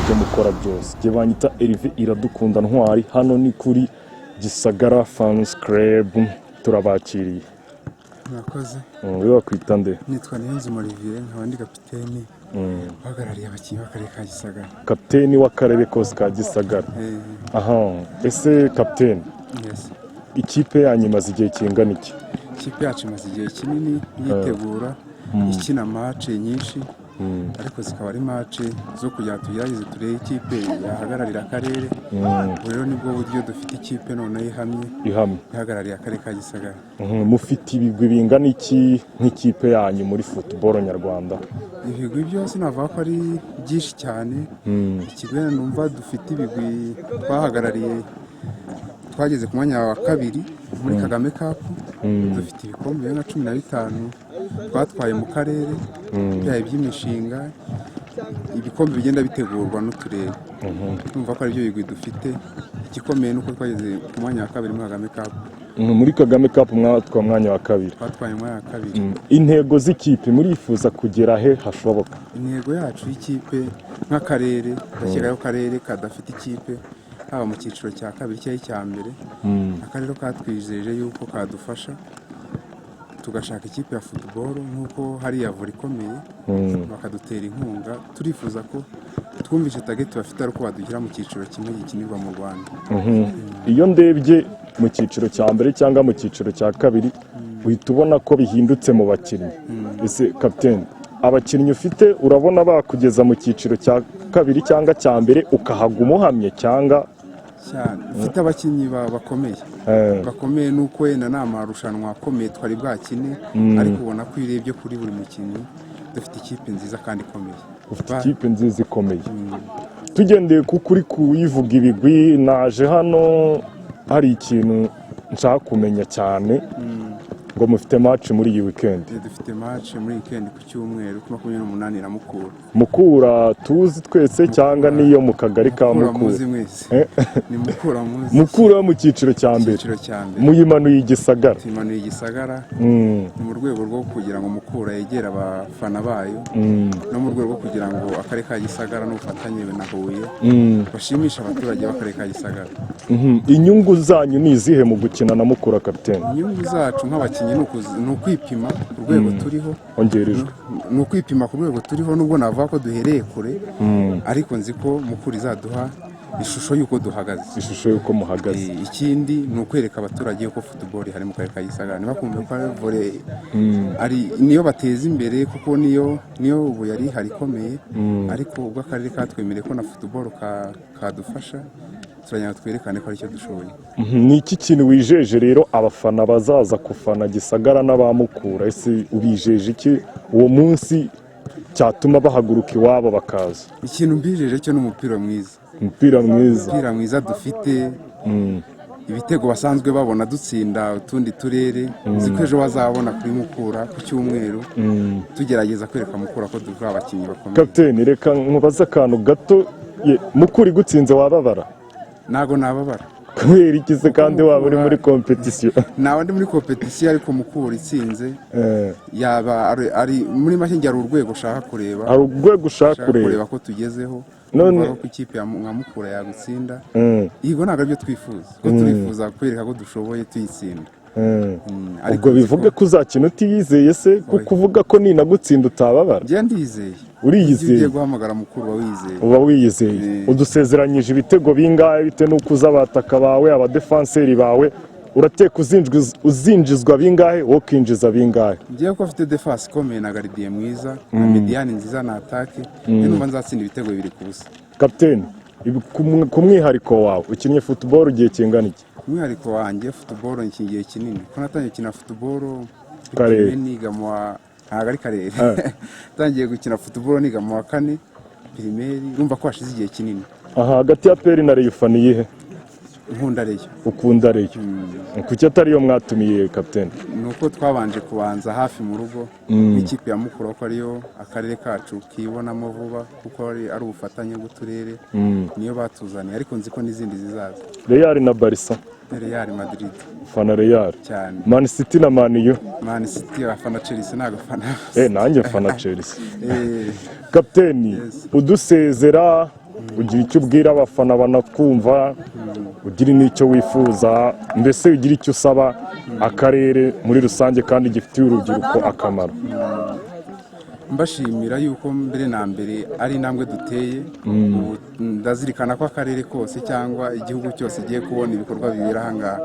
Ibyo mukora byose, njye banyita Erive Iradukunda Ntwari. Hano ni kuri Gisagara Fans Club, turabakiriye. Murakoze. Wowe wakwita nde? Nitwa Niyonzima Olivier, nkaba ndi kapiteni uhagarariye abakinnyi b'akarere ka Gisagara. Kapiteni w'akarere kose ka Gisagara. Aha, ese kapiteni, Yes. ikipe yanyu imaze igihe kingana iki? Ikipe yacu imaze igihe kinini yitegura, ikina match nyinshi, ariko zikaba ari match zo kugira ngo tugerageze turebe ikipe yahagararira akarere. Ubu rero nibwo buryo dufite ikipe noneho ihamye, ihamye, ihagarariye akarere ka Gisagara. Mufite ibigwi bingana iki nk'ikipe yanyu muri football nyarwanda? Ibigwi byose navuga ko ari byinshi cyane. Ikigo numva dufite ibigwi, twahagarariye, twageze ku mwanya wa kabiri muri Kagame Cup. Dufite ibikombe 2015 twatwaye mu karere, byaba iby'imishinga, ibikombe bigenda bitegurwa n'uturere. Numva ko aribyo bigwi dufite. Igikomeye ni uko twageze ku mwanya wa kabiri muri Kagame Cup. Muri Kagame Cup mwatwaye umwanya wa kabiri? Twatwaye umwanya wa kabiri. Intego z'ikipe, murifuza kugera he hashoboka? Intego yacu y'ikipe nk'akarere, ndakeka ko akarere kadafite ikipe haba mu cyiciro cya kabiri cyangwa icya mbere, akarere katwijeje yuko kadufasha. Tugashaka ikipe ya football nk'uko hariya volley ikomeye, bakadutera inkunga. Turifuza ko twumvishe target bafite ari uko badushyira mu cyiciro kimwe gikinirwa mu Rwanda. Iyo ndebye mu cyiciro cya mbere cyangwa mu cyiciro cya kabiri, uhita ubona ko bihindutse mu bakinnyi. Ese kapitene, abakinnyi ufite urabona bakugeza mu cyiciro cya kabiri cyangwa cya mbere ukahaguma uhamye cyangwa? Cyane, ufite abakinnyi bakomeye. Bakomeye ni uko wenda ni amarushanwa akomeye twari bwakine, ariko ubona ko iyo urebye kuri buri mukinnyi dufite ikipe nziza kandi ikomeye. Ufite ikipe nziza ikomeye. Tugendeye ku kuri kuyivuga ibigwi, naje hano hari ikintu nshaka kumenya cyane, ngo mufite match muri iyi weekend? Dufite match muri weekend ku cyumweru kuri 28 na Mukura. Mukura tuzi twese cyangwa niyo mu kagari ka Mukura Mukura? Muzi mwese, ni Mukura muzi. Mukura yo mu cyiciro cya mbere? Icyiciro cya mbere. Muyimanuye i Gisagara? Tuyimanuye i Gisagara. Ni mu rwego rwo kugira ngo Mukura yegere abafana bayo, no mu rwego rwo kugira ngo akarere ka Gisagara n'ubufatanye na Huye bashimishe abaturage b'akarere ka Gisagara. Inyungu zanyu ni izihe mu gukina na Mukura, kapitene? Inyungu zacu nk'abakinnyi ni ukwipima ku rwego turiho. Ongera ijwi. Ni ukwipima ku rwego turiho, nubwo navuga ko duhereye kure, ariko nzi ko Mukura izaduha ishusho y'uko duhagaze. Ishusho y'uko muhagaze. Ikindi ni ukwereka abaturage ko football hari mu karere ka Gisagara, ntibakumve ko ari volley ari niyo bateza imbere, kuko niyo ubu yari ihari ikomeye, ariko ubwo akarere katwemereye ko na football kadufasha, turagira ngo twerekane ko aricyo dushoboye. Ni iki kintu wijeje rero abafana bazaza kufana Gisagara n'abamukura? Ese ubijeje iki uwo munsi cyatuma bahaguruka iwabo bakaza? Ikintu mbijeje cyo ni umupira mwiza. Umupira mwiza. Umupira mwiza dufite, ibitego basanzwe babona dutsinda utundi turere, nzi ko ejo bazabona kuri Mukura ku cyumweru, tugerageza kwereka Mukura ko turi abakinnyi bakomeye. Kapiteni, reka nkubaze akantu gato. Mukura igutsinze wababara? Ntago nababara. Kubera iki se kandi waba uri muri compétition? Naba ndi muri compétition, ariko Mukura itsinze yaba ari muri make njye hari urwego ushaka kureba. Hari urwego ushaka ushaka kureba. Kureba ko tugezeho. None- Numva ko ikipe nka Mukura yagutsinda, yego, ntabwo aribyo twifuza, ko turifuza kwereka ko dushoboye tuyitsinda. Ariko Ubwo bivuge ko uzakina utiyizeye se, kuko uvuga ko ninagutsinda utababara? Njye ndizeye. Uriyizeye? Iyo ugiye guhamagara Mukuru uba wizeye. Uba wiyizeye. Udusezeranyije ibitego bingahe bitewe n'uko uzi abataka bawe, abadefanseri bawe? Urateka uzinjizwa bingahe, wowe ukinjiza bingahe? Ngiye ko afite défense ikomeye na gardien mwiza na médiane nziza na attaque, njye numva nzatsinda ibitego 2-0. Kapiteni, ku mwihariko wawe, ukinnye football igihe kingana iki? Umwihariko wanjye, football ni igihe kinini, ko natangiye gukina football Karere. niga mu wa, ntabwo ari karere, natangiye gukina football niga mu wa kane primaire, urumva ko hashize igihe kinini. Aha hagati ya APR na Rayon ufana iyihe? Nkunda Rayon. Ukunda Rayon. Kuki atariyo mwatumiye, kapiteni? Ni uko twabanje kubanza hafi mu rugo n'ikipe ya Mukura, ko ariyo akarere kacu kibonamo vuba, kuko ari ubufatanye bw'uturere, niyo batuzaniye, ariko nzi ko n'izindi zizaza. Real na Barca? Real Madrid. Ufana Real? Cyane. Man City na Man U? Man City, abafana Chelsea, ntabwo afana. Nanjye mfana Chelsea. Kapiteni, Yes. udusezera, ugira icyo ubwira abafana banakumva, ugira n'icyo wifuza, mbese ugira icyo usaba akarere muri rusange kandi gifitiye urubyiruko akamaro. Mbashimira yuko mbere na mbere ari intambwe duteye. Ubu ndazirikana ko akarere kose cyangwa igihugu cyose igiye kubona ibikorwa bibera aha ngaha.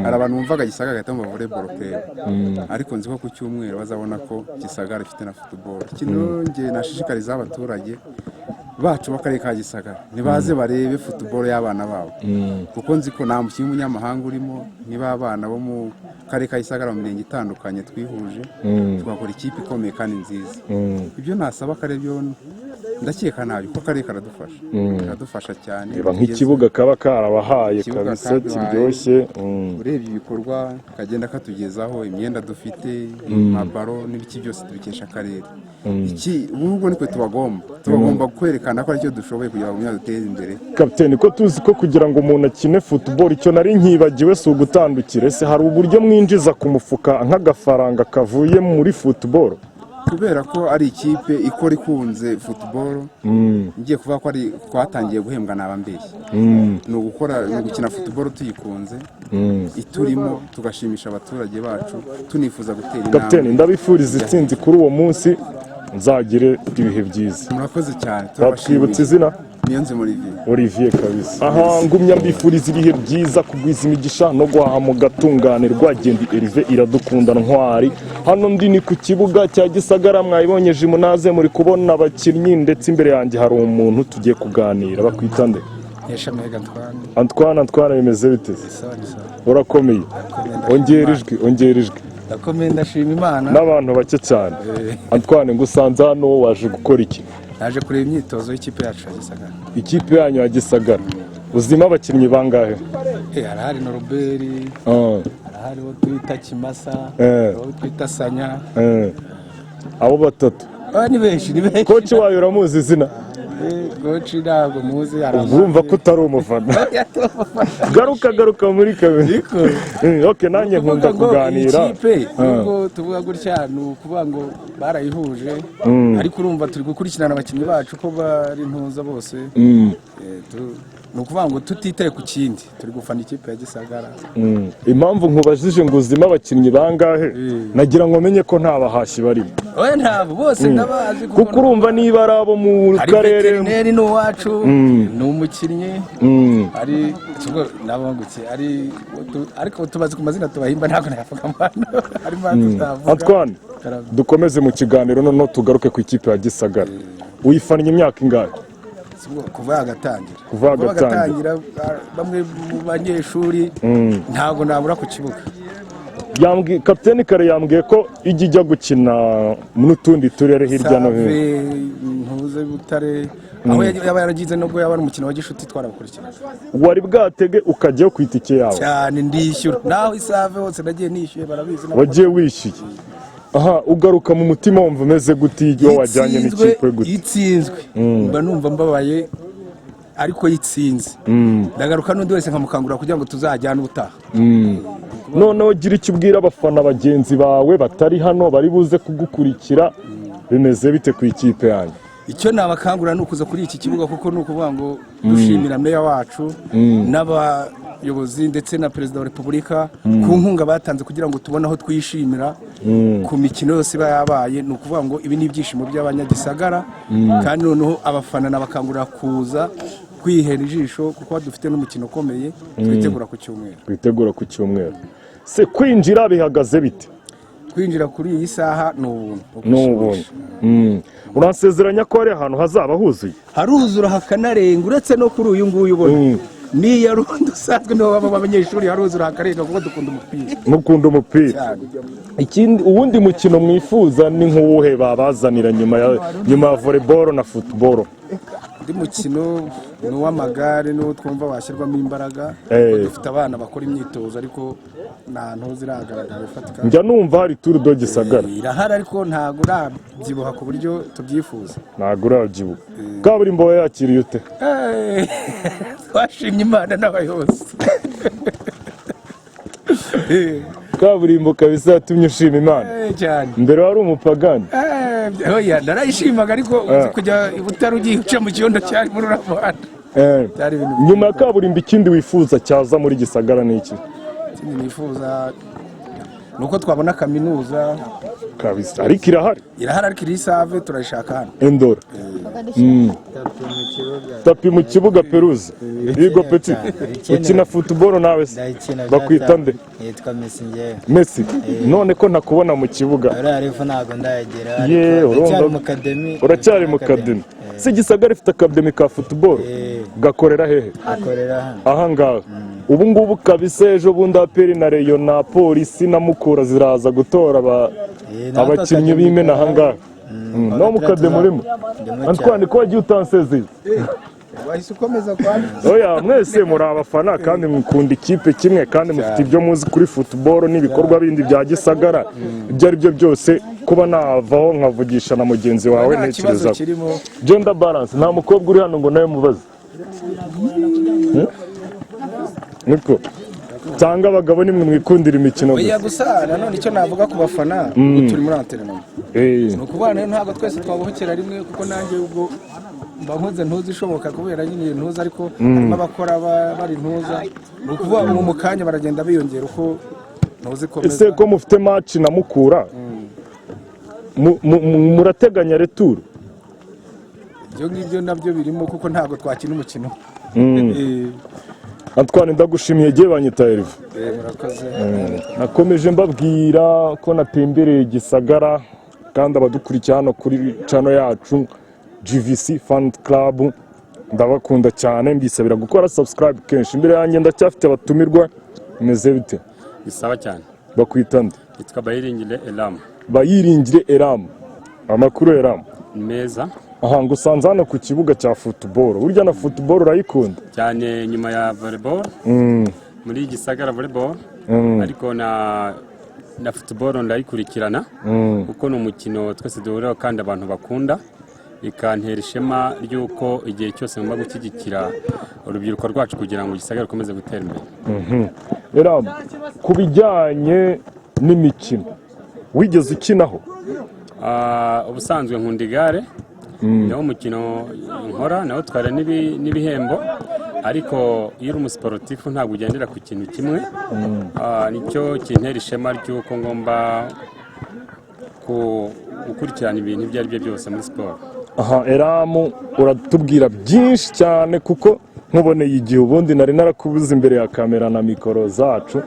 Hari abantu bumvaga Gisagara bagahita bumva volleyball club, ariko nzi ko ku cyumweru bazabona ko Gisagara ifite na football. Ikintu njye nashishikariza abaturage bacu b'akarere ka Gisagara, nibaze barebe football y'abana babo, kuko nzi ko nta mukinnyi w'umunyamahanga urimo. Niba abana bo mu karere ka Gisagara mu mirenge itandukanye twihuje tugakora ikipe ikomeye kandi nziza. Ibyo nasaba akarere byo ndakeka ntabyo, kuko akarere karadufasha cyane. Reba nk'ikibuga kaba karabahaye. Ikibuga Kabisa. kaduhaye. Kiryoshye. Urebye ibikorwa kagenda katugezaho, imyenda dufite, amabaro n'ibiki byose tubikesha akarere. Iki ubu ngubu nitwe tubagomba kwerekana ko aricyo dushoboye kugira ngo duteze imbere. Kapiteni, ko tuzi ko kugira ngo umuntu akine football, icyo nari nkibagiwe si ugutandukira, ese hari uburyo mwinjiza ku mufuka nk'agafaranga kavuye muri football? Kubera ko ari ikipe ikora ikunze football, ngiye kuvuga ko ari twatangiye guhembwa naba mbeshye. Ni ugukora, ni ugukina football tuyikunze, iturimo, tugashimisha abaturage bacu, tunifuza gutera Kapiteni, intambwe. ndabifuriza intsinzi kuri uwo munsi, nzagire ibihe byiza. Murakoze cyane. Watwibutsa izina? Niyonzima Olivier. Olivier kabisa. Aha ngumya mbifuriza ibihe byiza, kugwiza imigisha no guhaha mu gatunganirwa. Genda Erive Iradukunda Ntwari. Hano ndi ni ku kibuga cya Gisagara, mwayibonye gymnase, muri kubona abakinnyi, ndetse imbere yanjye hari umuntu tugiye kuganira. Bakwita nde? Nkeshamega Antoine. Antoine, Antoine, bimeze bite? Sawa, ni sawa. Urakomeye? Ongera ijwi, ongera ijwi. Ndakomeye, ndashima Imana. N'abantu bake cyane. Antoine, ngusanze hano, waje gukora iki? Naje kureba imyitozo y'ikipe yacu ya Gisagara. Ikipe yanyu ya Gisagara uzimo abakinnyi bangahe? Harahari Noroberi, harahari uwo twita Kimasa, uwo twita Sanya. Abo batatu? Ah, ni benshi, ni benshi. Coach wayo uramuzi izina? Coach ntabwo muzi, hari Urumva ko utari umufana. Garuka, garuka muri kabiri. Ok, nanjye nkunda Kuvuga ngo iyi kuganira. kipe, nubwo tuvuga gutya, ni ukuvuga ngo barayihuje, ariko urumva turi gukurikirana abakinnyi bacu ko bari ntuza bose. Ni ukuvuga ngo tutitaye ku kindi, turi gufana ikipe ya Gisagara. Impamvu nkubajije ngo uzime abakinnyi bangahe, nagira ngo menye ko nta bahashyi barimo. Oya, ntabwo bose ndabazi. Kuko urumva niba ari abo mu Hari karere. Veterineri ni uwacu, ni umukinnyi. Ari nabungutse ari, ariko tubazi ku mazina tubahimba, ntabwo nayavuga amano, harimo ayo tutavuga. Antoine, Karame. dukomeze mu kiganiro, noneho tugaruke ku ikipe ya Gisagara. Uyifannye imyaka ingahe? Kuva yagatangira. Kuva yagatangira. Yagatangira, bamwe mu banyeshuri ntabwo nabura ku kibuga. Kapiteni kare yambwiye ko ijya gukina n'utundi turere hirya no hino. Save, Ntuze, Butare, aho yaba yaragize, nubwo yaba ari umukino wa gishuti, twarabakurikirana. Wari bwatege ukajyayo ku itike yawe? Cyane, ndishyura. Naho isave hose nagiye nishyuye, barabizi. Wagiye wishyuye. Aha ugaruka mu mutima wumva umeze gute iyo wajyanye n'ikipe gute? Itsinzwe mba numva mbabaye, ariko yitsinze ndagaruka, n'undi wese nkamukangurira kugira ngo tuzajyane ubutaha. Noneho gira icyo ubwira abafana bagenzi bawe batari hano bari buze kugukurikira. Bimeze bite ku ikipe yanyu? Icyo nabakangurira ni ukuza kuri iki kibuga, kuko ni ukuvuga ngo dushimira meya wacu n'abayobozi ndetse na Perezida wa Repubulika ku nkunga batanze kugira ngo tubone aho twishimira ku mikino yose iba yabaye. Ni ukuvuga ngo ibi ni ibyishimo by'Abanyagisagara, kandi noneho abafana nabakangurira kuza kwihera ijisho, kuko dufite n'umukino ukomeye twitegura ku cyumweru. Twitegura ku cyumweru. Se kwinjira bihagaze bite? Kwinjira kuri iyi saha ni ubuntu. Ni ubuntu. Uransezeranya ko hari ahantu hazaba huzuye? Haruzura hakanarenga, uretse no kuri uyu nguyu ubona n'iyo ari undi usanzwe, niho baba abanyeshuri, haruzura hakarenga kuko dukunda umupira. Mukunda umupira. Cyane. Ikindi, uwundi mukino mwifuza ni nk'uwuhe babazanira nyuma ya volleyball na football? Undi mukino ni uw'amagare, niwo twumva washyirwamo imbaraga, kuko dufite abana bakora imyitozo, ariko nta ntuziragaragara ifatika. Njya numva hari Tour de Gisagara. Irahari, ariko ntabwo urabyibuha ku buryo tubyifuza. Ntabwo urabyibuha. Kaburimbo wayakiriye ute? Twashimye Imana n'abayobozi. Kaburimbo kabisa yatumye ushima Imana? Cyane. Mbere wari umupagani. Oya, narayishimaga, ariko uzi kujya i Butare ugiye uca mu kiyondo cyari muri uriya muhanda. Byari ibintu. Nyuma ya kaburimbo, ikindi wifuza cyaza muri Gisagara ni iki? Ikindi nifuza ni uko twabona kaminuza. Kabisa, ariko irahari. Irahari, ariko iri Save, turayishaka hano. Endora tapis mu kibuga, pelouse. Yego petit, ukina football nawe se? Ndayikina. Bakwita nde? Yitwa Messi njyewe. Messi, none ko ntakubona mu kibuga? Uriya refu ntabwo ndayagera, Ye, ariko ndacyari urumva mu academy. Uracyari mu academy. Si Gisagara ifite academy ka football? Eh. Gakorera hehe? Akorera hano. Ahangaha ubu ngubu kabisa. Ejo bundi APR na Rayon na Polisi na Mukura ziraza gutora Natwe abakinnyi academy b'imena karahari. ahangaha. No mu academy urimo? Ndimo. Antoine, ko wagiye utansezeye? Wahise ukomeza kwa Oya, mwese muri abafana kandi mukunda ikipe kimwe, kandi mufite ibyo muzi kuri football n'ibikorwa bindi bya Gisagara. Ibyo ari byo byose, kuba navaho nkavugisha na mugenzi wawe, Nta kibazo ntekereza kirimo. Gender balance. Nta mukobwa uri hano ngo nawe mubaze? Niko Cyangwa abagabo nimwe mwikundira imikino Oya, gusa? Gusa nanone icyo navuga ku bafana, ubu turi muri entraînement. Ni ukuvuga rero ntabwo twese twabohokera rimwe, kuko nanjye ubwo mba nkoze ntuzi ishoboka kubera nyine ntuzi, ariko harimo abakora bari ntuza. Ni ukuvuga ubu mu kanya baragenda biyongera uko ntuzi ikomeza. Ese ko mufite match na Mukura, murateganya retour? Ibyo ngibyo nabyo birimo, kuko ntabwo twakina umukino. Antoine, ndagushimiye. Gihe banyita Herve. Murakoze. Nakomeje mbabwira ko natembereye Gisagara, kandi abadukurikiye hano kuri channel yacu GVC Fan Club, ndabakunda cyane, mbisabira gukora subscribe kenshi. Imbere yanjye ndacyafite abatumirwa. Bimeze bite? Bisaba cyane. Bakwita nde? Yitwa Bayiringire Elamu. Bayiringire Eramu. Amakuru, Eramu? Ni meza. Aha ngusanze hano ku kibuga cya football. Burya na football urayikunda? Cyane, nyuma ya volleyball muri Gisagara volleyball, ariko na football ndayikurikirana, kuko ni umukino twese duhuriraho kandi abantu bakunda, bikantera ishema ry'uko igihe cyose ngomba gushyigikira urubyiruko rwacu kugira ngo Gisagara rukomeze gutera imbere. Eramu, ku bijyanye n'imikino, wigeze ukinaho? Ubusanzwe nkunda igare, niwo mukino nkora, nawo twara n'ibihembo, ariko iyo uri umusiporutifu ntabwo ugendera ku kintu kimwe. Nicyo kintera ishema ry'uko ngomba gukurikirana ibintu ibyo ari byo byose muri siporo. Aha Eramu, uratubwira byinshi cyane, kuko nkuboneye igihe, ubundi nari narakubuze imbere ya kamera na mikoro zacu,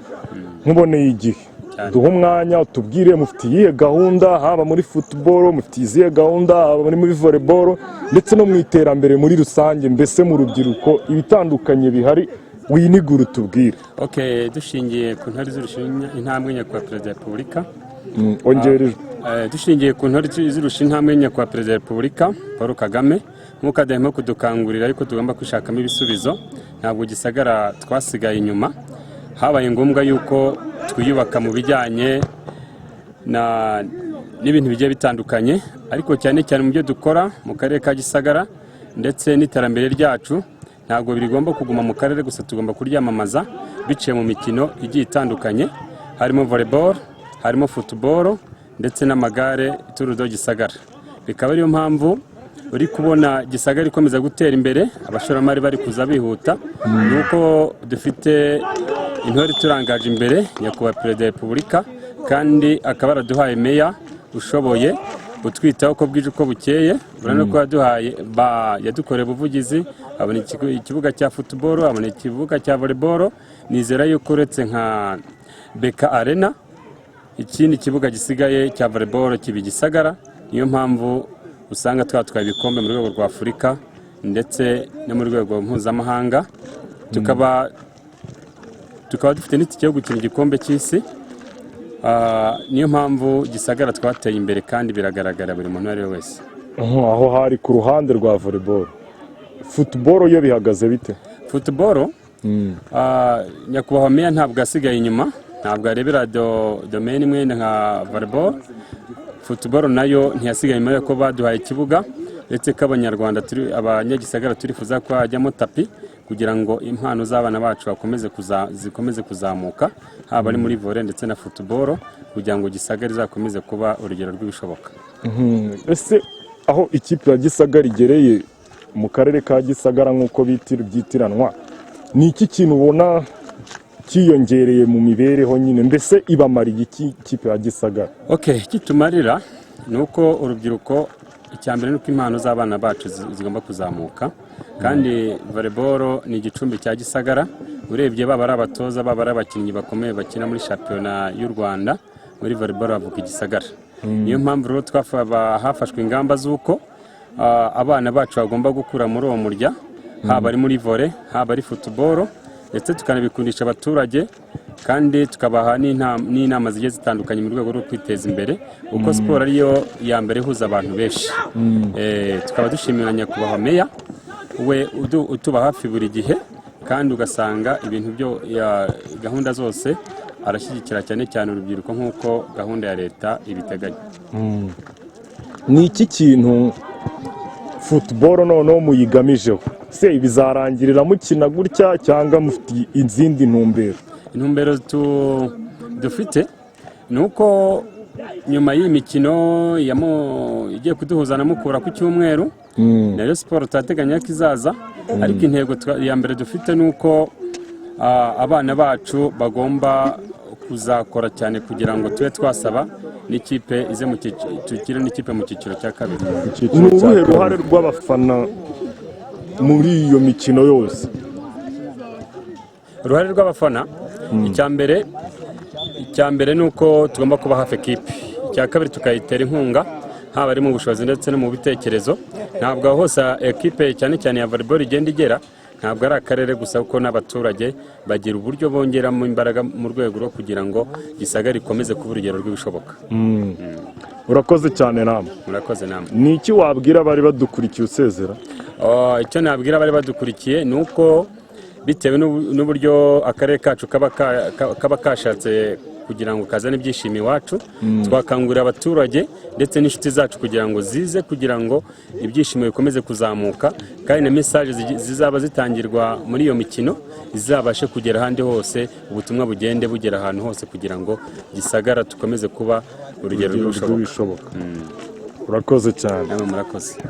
nkuboneye igihe. Cyane. Duhe umwanya utubwire, mufite iyihe gahunda haba muri football, mufite izihe gahunda haba muri volleyball, ndetse no mu iterambere muri rusange, mbese mu rubyiruko, ibitandukanye bihari, winigure utubwire. Ok, dushingiye ku ntore zirusha intambwe nyakubahwa Perezida wa Repubulika. Ongera ijwi. Dushingiye ku ntore zirusha intambwe nyakubahwa Perezida wa Repubulika Paul Kagame, nk'uko adahema kudukangurira yuko tugomba kwishakamo ibisubizo, ntabwo Gisagara twasigaye inyuma. Habaye ngombwa yuko twiyubaka mu bijyanye n'ibintu bigiye bitandukanye, ariko cyane cyane mu byo dukora mu karere ka Gisagara ndetse n'iterambere ryacu ntabwo bigomba kuguma mu karere gusa, tugomba kuryamamaza biciye mu mikino igiye itandukanye, harimo volleyball, harimo football ndetse n'amagare, Tour de Gisagara. Bikaba ariyo mpamvu uri kubona Gisagara ikomeza gutera imbere, abashoramari bari kuza bihuta, ni uko dufite intore iturangaje imbere, nyakubahwa Perezida wa Repubulika, kandi akaba yaraduhaye meya ushoboye utwitaho uko bwije uko bukeye. Urabona ko yaduhaye yadukoreye ubuvugizi, abona ikibuga cya football, abona ikibuga cya volleyball. Nizera yuko uretse nka BK Arena, ikindi kibuga gisigaye cya volleyball kiba i Gisagara. Niyo mpamvu usanga twatwaye ibikombe mu rwego rwa Afurika ndetse no mu rwego mpuzamahanga, tukaba dufite n'itike yo gukina igikombe cy'isi. Niyo mpamvu Gisagara twateye imbere kandi biragaragara buri muntu uwo ari we wese. Aho hari ku ruhande rwa volleyball. Football yo bihagaze bite? Football, nyakubahwa meya ntabwo asigaye inyuma, ntabwo arebera domaine imwe nka volleyball. Football nayo ntiyasigaye inyuma, yuko baduhaye ikibuga, ndetse ko Abanyarwanda turi Abanyagisagara turifuza ko hajyamo tapis kugira ngo impano z'abana bacu zikomeze kuzamuka, haba ari muri volley ndetse na football, kugira ngo Gisagara izakomeze kuba urugero rw'ibishoboka. Ese aho ikipe ya Gisagara igereye mu karere ka Gisagara, nk'uko byitiranwa, ni iki kintu ubona cyiyongereye mu mibereho nyine? Mbese ibamariye iki ikipe ya Gisagara? Ok, kitumarira ni uko urubyiruko, icya mbere ni uko impano z'abana bacu zigomba kuzamuka, kandi volleyball ni igicumbi cya Gisagara. Urebye baba ari abatoza, baba ari abakinnyi bakomeye bakina muri shampiyona y'u Rwanda muri volleyball, bavuka i Gisagara. Niyo mpamvu rero hafashwe ingamba z'uko abana bacu bagomba gukura muri uwo murya, haba ari muri volley, haba ari football, ndetse tukanabikundisha abaturage, kandi tukabaha n'inama zigiye zitandukanye mu rwego rwo kwiteza imbere, kuko siporo ariyo ya mbere ihuza abantu benshi. Tukaba dushimira nyakubahwa meya we utuba hafi buri gihe, kandi ugasanga ibintu byo gahunda zose arashyigikira, cyane cyane urubyiruko, nk'uko gahunda ya leta ibiteganya. Ni iki kintu football noneho muyigamijeho? Se bizarangirira mukina gutya cyangwa mufite izindi ntumbero? Intumbero dufite ni uko nyuma y'iyi mikino igiye kuduhuza na Mukura ku cyumweru, na Rayon Sport turateganya ko izaza, ariko intego ya mbere dufite ni uko abana bacu bagomba kuzakora cyane kugira ngo tube twasaba n'ikipe ize mu tugire n'ikipe mu cyiciro cya kabiri. Ni uruhe ruhare rw'abafana muri iyo mikino yose? Uruhare rw'abafana, icya mbere ni uko tugomba kuba hafi ekipe. Icya kabiri, tukayitera inkunga, haba ari mu bushobozi ndetse no mu bitekerezo. Ntabwo aho hose ekipe, cyane cyane ya volleyball, igenda igera, ntabwo ari akarere gusa, kuko n'abaturage bagira uburyo bongeramo imbaraga mu rwego rwo kugira ngo Gisagara ikomeze kuba urugero rw'ibishoboka. Urakoze cyane namwe. Murakoze namwe. Ni iki wabwira abari badukurikiye usezera? Oh, icyo nabwira abari badukurikiye ni uko bitewe n'uburyo akarere kacu kaba kashatse kugira ngo kazane ibyishimo iwacu, twakangurira abaturage ndetse n'inshuti zacu kugira ngo zize, kugira ngo ibyishimo bikomeze kuzamuka, kandi na message zizaba zitangirwa muri iyo mikino zizabashe kugera ahandi hose, ubutumwa bugende bugera ahantu hose, kugira ngo Gisagara dukomeze kuba urugero rw'ibishoboka. Rw'ibishoboka. Urakoze cyane. Namwe murakoze.